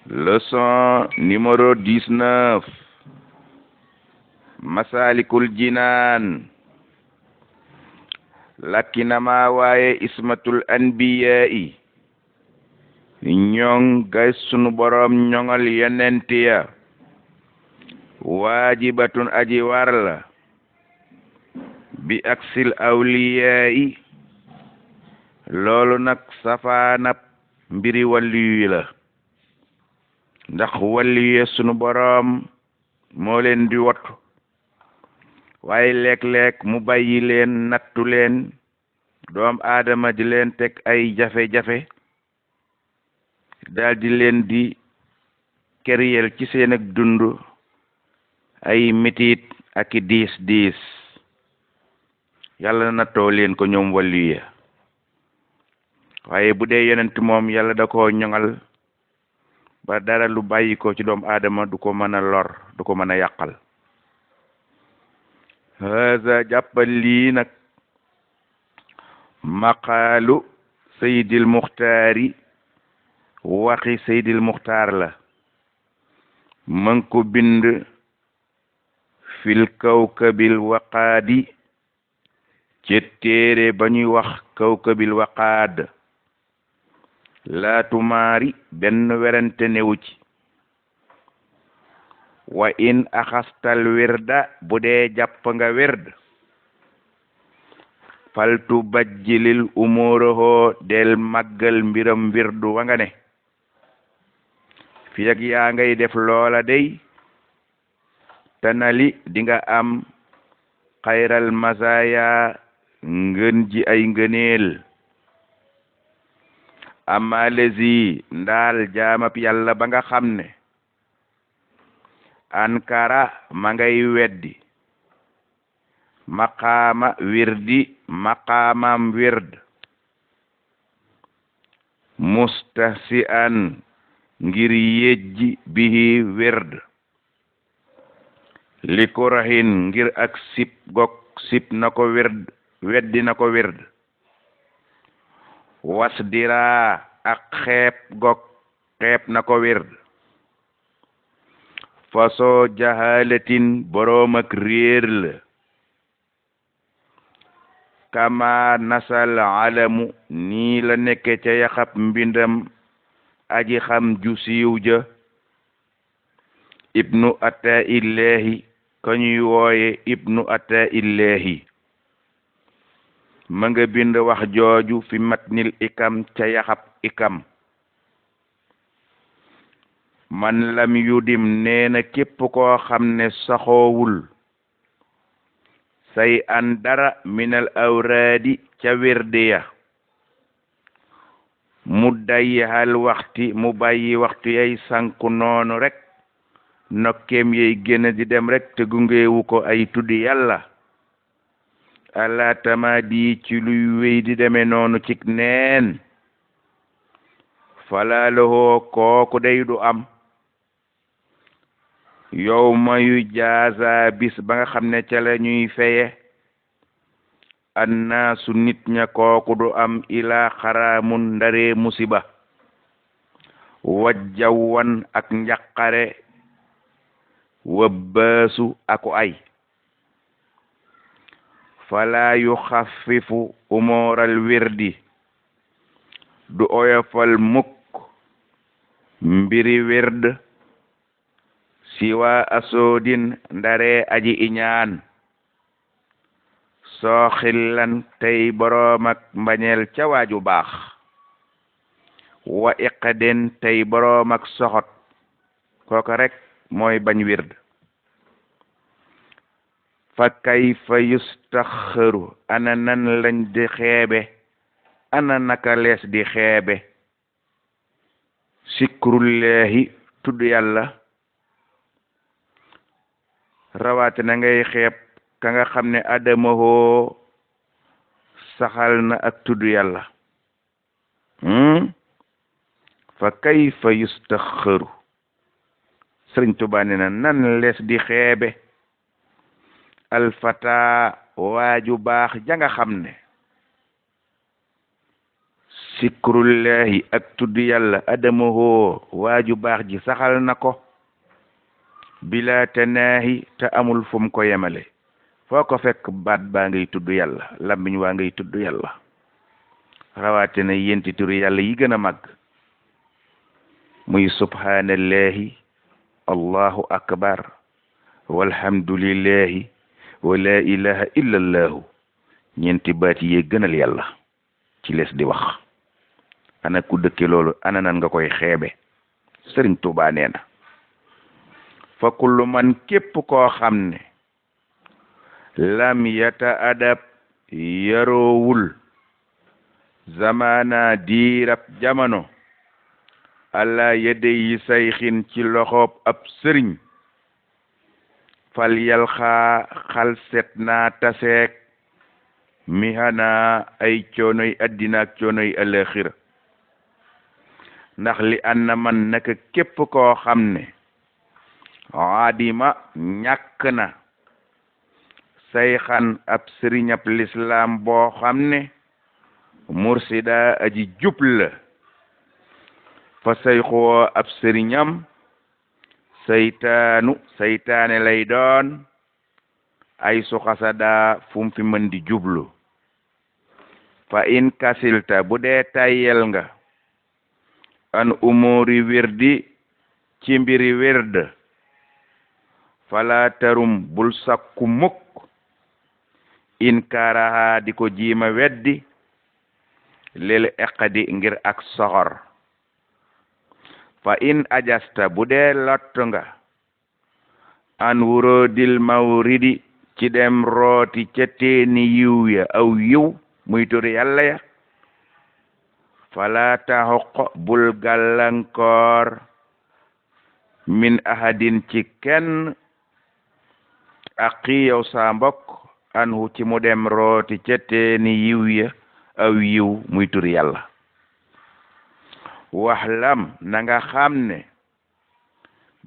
Leçon numéro 19. Masalikul Jinaan. Lakinama waaye ismatul anbiya'i ñoŋ gay sunu borom ñoŋal yonenti ya waajibatun aji war la bi aksil awliya'i loolu nag safaanab mbiri waliyu la ndax waliyu sunu borom moo leen di wattu waaye léeg-léeg mu bàyyi leen nattu leen doom aadama di leen teg ay jafe-jafe daldi leen di keriyel ci seen ak dund ay mitit ak i diis yàlla nattoo leen ko ñoom waliyu waaye bu dee yonent moom yàlla da ko ñoŋal ba dara lu bàyyi ko ci doom aadama du ko mën a lor du ko mën a yàqal haza jàppal lii nag maqaalu saydil muxtaari waxi saydil muxtaar la man ko bind fil kawkabil waqaadi ci téere ba ñuy wax kawkabil waqaad laatumaari benn werante newu ci wa in axastal wirda bu dee jàpp nga wird faltu bajjilil umurahoo del màggal mbiram wirdu wa nga ne fi ak yaa ngay def loola dey tanali dinga am xayral masaya ngën ji ay ngëneel amma lezi ndaal jaamab yàlla ba nga xam ne ankara ma ngay weddi maqaama wirdi maqaamam wird mustahsi'an ngir yejji bihi wird li kurahin ngir ak sip gok sip na ko wird weddi na ko wird wasdira ak xeeb gok xeeb na ko wird façon jahalatin boroom ak réer la kama nasal alamu nii la nekke ca yaxab mbindam aji xam ju siiw ja ibnu ata illahi ka ñuy wooye ibnu ata illahi ma nga bind wax jooju fi matnil ikam ca yaxab ikam man lam yudim neena képp koo xam ne saxoowul say an dara minal awraadi ca wirdiya mu dayyihal waxti mu bàyyi waxtu yay sanku noonu rek nokkeem yay génn di dem rek te gungeewu ko ay tuddi yàlla ala tamadi ci luy wéy di deme noonu cik neen falaalahoo kooku day du am yow ma yu jaaza bis ba nga xam ne ca la ñuy feye annaasu nit ña kooku du am ilaa xaraamun ndare musiba wajjawan ak njaqare wabbaasu aku ay fala yu xafifu umoral wirdi du oyofal mukk mbiri wird siwa asoodin ndare aji iñaan soo xillan tey boroom ak mbañeel ca waaju baax wa iqadin tey boroom ak soxot kooka rek mooy bañ wird fa kayfa yustaxaru ana nan lañ di xeebe ana naka lees di xeebe sikrullahi tudd yàlla rawaate na ngay xeeb ka nga xam ne adamahoo saxal na ak tudd yàlla fa kayfa yustaxaru Sëriñ Tuubaa nee na nan lees di xeebe alfata waaju baax ja nga xam ne sikrullahi ak tudd yàlla adamahoo waaju baax ji saxal na ko bila tanaahi te amul fu mu ko yemale foo ko fekk baat baa ngay tudd yàlla lammiñ waa ngay tudd yàlla rawaate na yenti turu yàlla yi gën a màgg muy subhanallahi allahu akbar walhamdulillahi wa la ilaha illa allahu ñeenti baat yi gënal yàlla ci lees di wax ana ku dëkke loolu ana nan nga koy xeebe Sëriñ Tuubaa nee na fa kullu man képp koo xam ne lam yata adab yaroowul zamana diirab jamono alla yedde yi sayxin ci loxoob ab sëriñ fal yalxaa xal set naa taseek mihana ay coonoy addina ak coonoy alaxira ndax li anna man naka képp koo xam ne adima ñàkk na sayxan ab sëriñab lislaam boo xam ne mursida aji jub la fa sayxoo ab sëriñam saytaane lay doon ay su xasada fu mu fi mën di jublu fa in kasilta bu dee tayyel nga an umuri wirdi ci mbiri wird fala tarum bul sakku mukk in karaha di ko jiima weddi lel eqadi ngir ak soxor fa in ajasta bu dee lott nga an wurodil mawridi ci dem rooti ca teeni yiw ya aw yiw muy turi yàlla ya fala taxoq bul gàllankoor min ahadin ci kenn aqi yow sa mbokk anhu ci mu dem rooti ca teeni yiw ya aw yiw muy turi yàlla waxlam na nga xam ne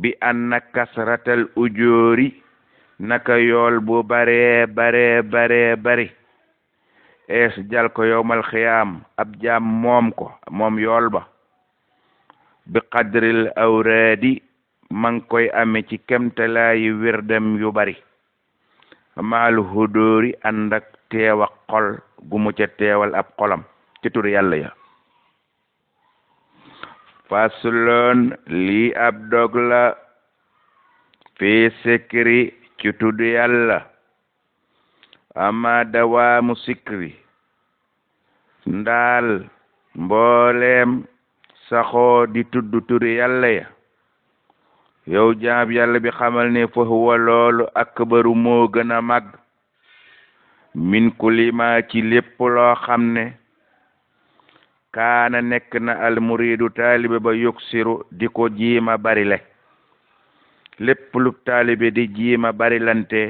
bi anna kasratal ujoori naka yool bu bare bari es jal ko yowmal xiyaam ab jaam moom ko moom yool ba bi qadril awraadi mang koy ame ci kemtalaayi wirdem yu bari maal hudóori ànd ak teewa xol gu mu ca teewal ab xolam ci tur yàlla ya fasloon lii ab dog la fii sikri ci tudd yàlla ama dawaamu sikri ndaal mbooleem saxoo di tudd turi yàlla ya yow jaab yàlla bi xamal ne fa huwa loolu akbaru moo gën a màgg min kulima ci lépp loo xam ne kaana nekk na al muridu taalibe ba yuksiru di ko jiima bari le lépp lu taalibe di jiima bari lante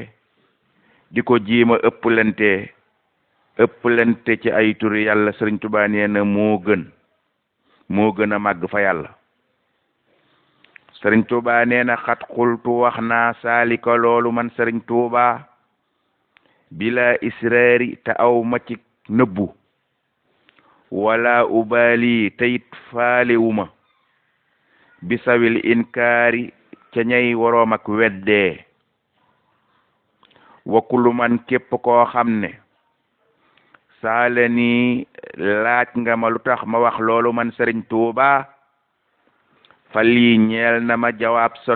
di ko jiima ëpplante ci ay turi yàlla Sëriñ Tuubaa nee na moo gën a màgg fa yàlla Sëriñ Tuubaa nee na xat xultu wax naa saalika loolu man Sëriñ Tuubaa bila israari te aw ma ci nëbbu wala ubali teyit faalewuma bisawil inkaari ca ñay waroom ak weddee wakulu man képp koo xam ne saala ni laaj nga ma lu tax ma wax loolu man Sëriñ Tuubaa fa lii ñeel na ma jawaab sa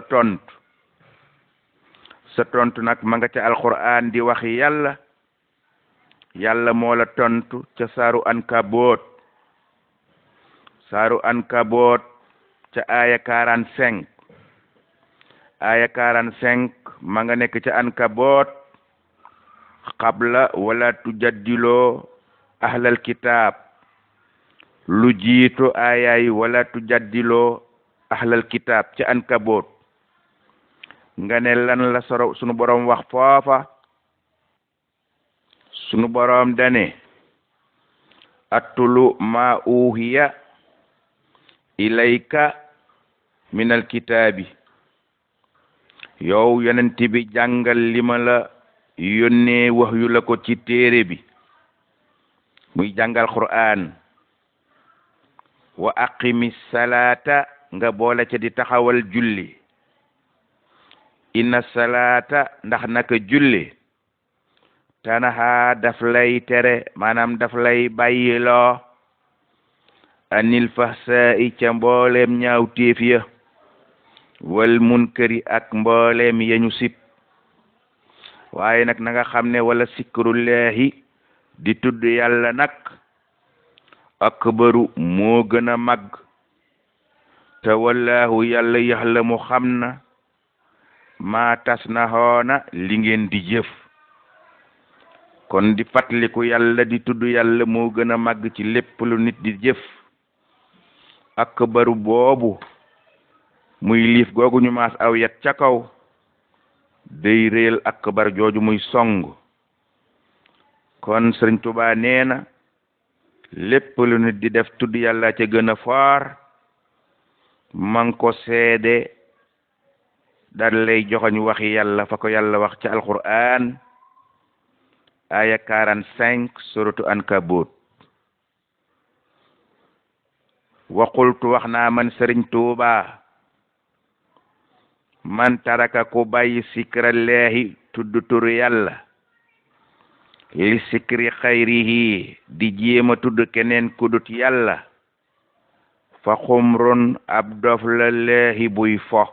tontu nag ma nga ca alquran di wax yàlla moo la tontu ca saaru ankabot ca aya 45 ma nga nekk ca ankabot qabla wala tujaddiloo ahlal kitab lu jiitu ayayi wala tujaddiloo ahlal kitab ca ankabot nga ne lan la sunu borom wax foofa sunu borom dane attulu ma uhiya ilayka minal kitaabi yow yonent bi jàngal li ma la yónnee wax yu la ko ci téere bi muy jàngal Qur'an wa aqimi salata nga boole ca di taxawal julli inna salata ndax naka julli tanaha daf lay tere maanaam daf lay bàyyiloo anil fahsaa'i ca mbooleem ñaaw téef ya wal munkari ak mbooleem yañu sib waaye nag na nga xam ne wala sikrullahi di tudd yàlla nag akbaru moo gën a mag te wallahu yàlla yaxlamu xam na maa tasnahoona li ngeen di jëf kon di fàttaliku yàlla di tudd yàlla moo gën a mag ci lépp lu nit di jëf akbaru boobu muy liif googu ñu maas aw yat ca kaw day réel akbar jooju muy song kon Sëriñ Tuubaa nee na lépp lu nit di def tudd yàlla ca gën a foor man ko seede dal lay joxoñ waxi yàlla fa ko yàlla wax ci alquran aya 45 suratu ankabut wa qultu wax naa man Sëriñ Tuubaa man taraka ku bàyyi sikrallahi tudd turu yàlla li sikri xayrihi di jéema tudd keneen kudut yàlla fa xumrun ab dof la leehi buy fo